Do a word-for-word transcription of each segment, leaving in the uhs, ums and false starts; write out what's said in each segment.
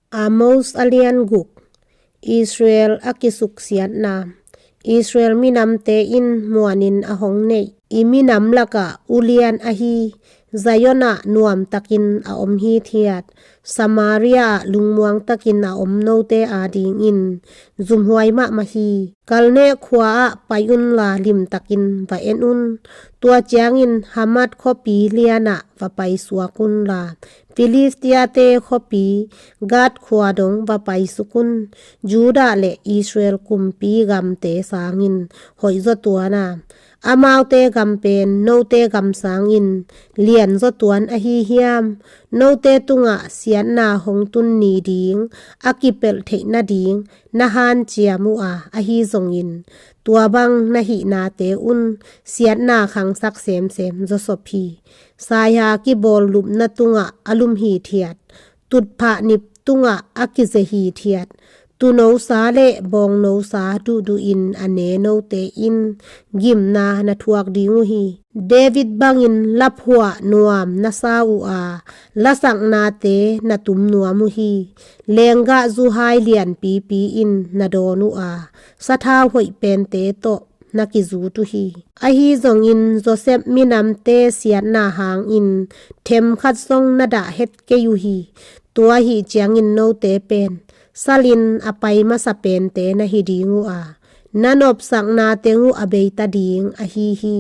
Amos a lian guk. Israel a kisuksiatna. Israel minamte in muanin a hong neih, i minam lakah ulian ahi Zion ah nuamtakin a om hithiat, Samaria ah lungmuangtakin a om note adingin zumhuai mahmah hi. Kalneh khua ah pai unla limtakin va en un. Tua ciangin Hamat khuapi lianah va paisuak unla, Filistia-te khuapi Gath khua dong va paisuk un. Judah le Israel kumpi gamte sangin hoihzaw tuan a, amaute gam pen note gam sangin lianzaw tuan ahi hiam? Note tungah siatna hong tun ni ding a kipelh theih nading na hanciam uh a, ahi zongin tua bang na hihnate un siatna khangsak semsem zawsop hi. Saiha kibawl lupna tungah a lum hithiat, tutphah nip tungah a kize hithiat, tunosa le bawngnosa duhduhin a ne note in gimna na thuak ding uh hi. David bangin laphuah nuam na sa uh a, lasaknate na tum nuam uh hi. Lenggahzu hai lianpipi in na dawn uh a, sathau hoih pente tawh na kizut uh hi. Ahi zongin Josef minamte siatna hangin themkhat zong na dah het kei uh hi. Tua ahih ciangin note pen salin a pai masa pente na hi ding uh a, na nopsakna teng uh a beita ding ahi hi.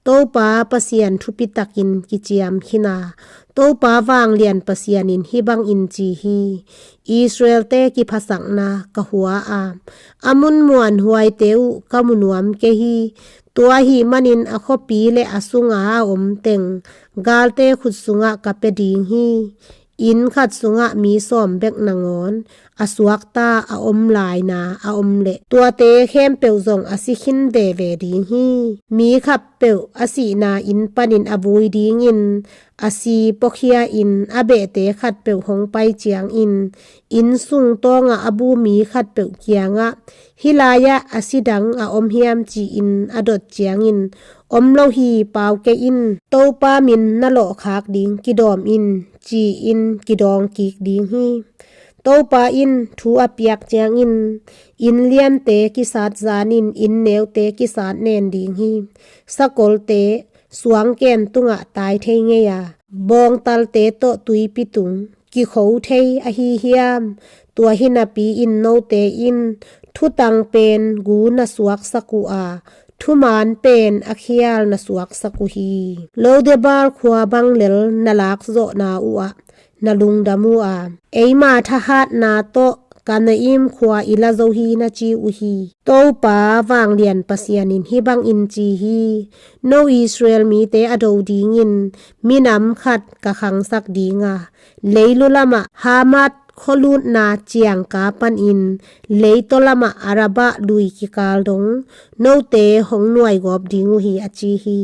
Topa Pasian thupitakin kiciam khin a, Topa vanglian Pasian in hih bangin ci hi: Israel-te kiphasakna ka hua a, a mun muanhuaite uh ka mu nuam kei hi. Tua ahih manin a khuapi le a sunga a om teng galte khut sungah ka pia ding hi. Inn khat sungah mi sawm bek nangawn a suakta a om laina a om leh, tuate khempeuh zong a si khin veve ding hi. Mi khatpeuh a sihna inn panin a vui dingin a si puakhia-in a behte khatpeuh hong pai ciangin, inn sung tawngah a bu mi khatpeuh kiangah, "Hih lai-ah a si dang a om hiam?" ci-in a dot ciangin, "Om lo hi, pau kei in. Topa min na lawhkhak ding kidawm in," ci-in kidawng kik ding hi. Topa in thu a piak ciangin, inn liante kisat zanin inn neute kisat nen ding hi. Sakolte suangken tungah tai thei ngei a, bawngtalte tawh tuipi tung kikho thei ahi hiam? Tua hi napi-in note in thutang pen gu na suaksak uh a, thuman pen a khial na suaksak uh hi. Lodebar khua bang lel na lakzawhna uhah na lungdam uh a, "Eima thahatna tawh Kanaim khua i la zo hi," na ci uh hi. Topa vanglian Pasian in hih bangin ci hi: No Israel mite a do dingin minam khat ka khangsak ding a, leilu lamah Hamat khualutna ciangka panin leitaw lamah Arabah lui kikal dong note hong nuaigawp ding uh hi, a ci hi.